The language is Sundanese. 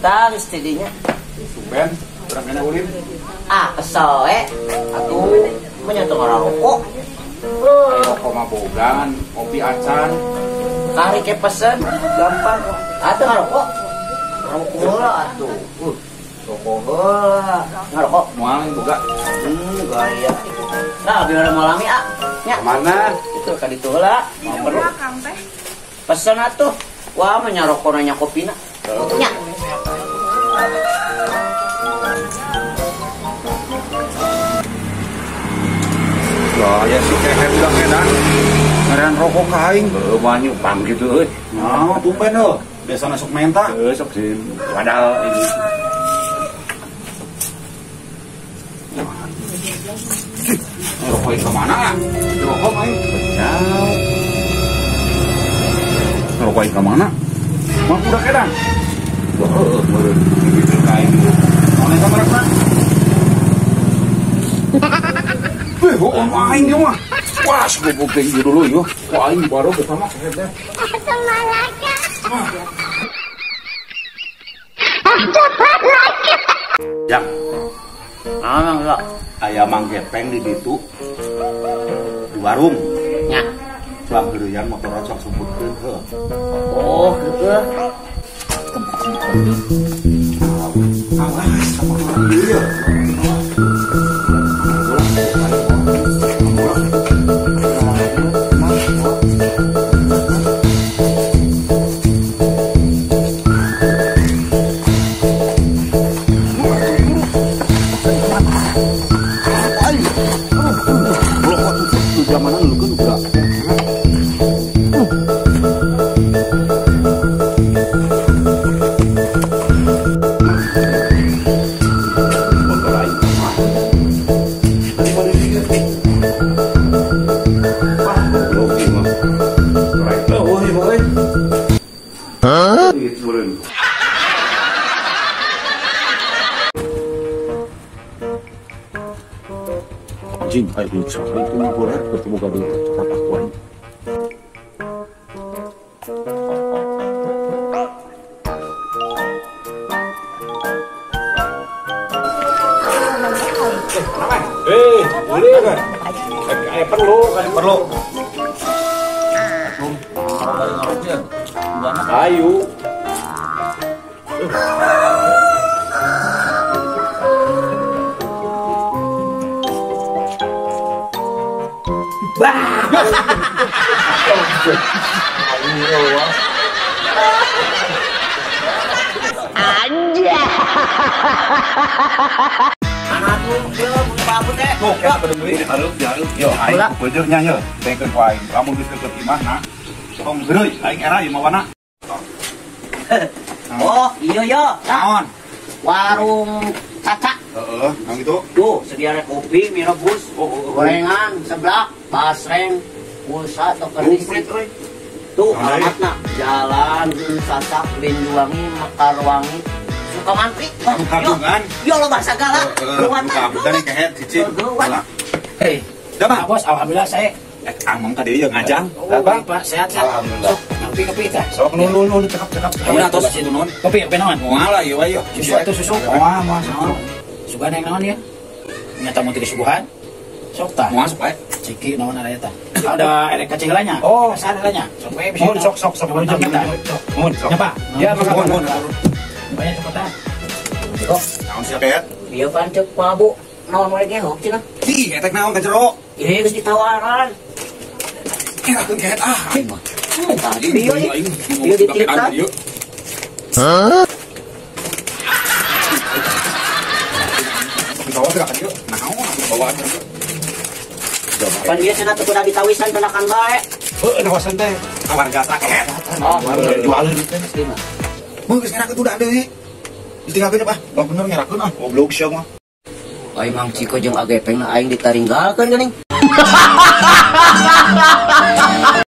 Tah geus ti dinya. Tumben urang kena ulin. Ah, kesel we. Atuh mah teu ngarokok. Rokok mah bogan, kopi acan. Kari ke pesen gampang. Atuh ngarokok. Ngarokok heula atuh. Rokok heula. Ngarokok moal boga. Gaya. Nah, biar malami ah. Nya. Mana? Itu ka ditu heula. Mau perlu. Pesen atuh. Wah, mah nyarokok nanya kopina. Nya. Gaya si kehe udah edan. Ngaran rokok ka aing. Heuh, mah nyupang kitu euy. Nah, tumben heuh. Biasa masuk menta. Heuh, sok di padahal ini. Rokok ke mana? Rokok aing. Jauh. Rokok ke mana? Mah udah edan. Heuh, meureun gitu ka aing. Mana eta merekna? Wih, bohong aing dia mah. Wah, goblok teh ieu dulu ieu. Wah, aing baru bersama kehe teh. Jang. Naon lo? Aya Mang Gepeng di ditu. Di warung. Nya. Cuang heureuyan motoran sok sumputkeun heuh. Oh, heueuh. Awas, sama orang ieu. Anjing, ayo dicari itu mah boleh bertemu gaduh coklat aku aing. Boleh kan? Perlu kan perlu. Ayo. Anjay. Mana tuh ieu mun pabu teh. Tuh, peduli hareup dihareup. Yo aing beujeurnya ye, tengkeun ku aing. Lamun geus deukeut imahna, tong heureuy aing era ieu mawana. Oh, iya yo. Naon? Warung Caca. Heeh, nang itu. Tuh, sediana kopi, mie rebus, gorengan, seblak, basreng, pulsa, token listrik. Tuh, alamatna Jalan Sasak, Linduwangi, Mekarwangi, Sukamantri. Kagungan. Yo lo bahasa galak. Kagungan kehet cicing. Hei, dah bos, alhamdulillah saya. Amang tadi ya ngajang. Bapak sehat sehat. Alhamdulillah. Kopi kopi teh. Sok nun nun cekap cekap. Ayeuna tos nun. Kopi kopi naon? Moal lah ieu ieu. Susu atuh susu. Moal moal sok. Sugan yang naon ya? Nyata mun teu disuguhan. Sok tah. Moal sok bae. Ciki naon ada eta. Ada erek kacilanya. Oh, sadalanya. Sok bae bisa. Mun sok sok sok. Mun Mun sok. Ya Pak. Ya mun mun. Banyak sok tah. Sok. Naon sia kehet? Ieu pan ceuk pabu. Naon we ge hok cenah. Ih, etek naon ka jero? Ieu geus ditawaran. Kirakeun kehet ah. Iya, iya dititah. Hah? Dibawa ke kan yuk. Naon bawa aja. Pan ieu cenah teu kudu ditawisan tenakan bae. Heuh, nawasan teh. Kawan jasa kehet. Oh, jualeun teh mesti mah. Mun geus ngerakeun udah deui. Ditinggalkeun apa? Oh bener ngerakeun ah. Goblok sia mah. Ai Mang Ciko jeung Agepeng aing ditaringgalkeun geuning.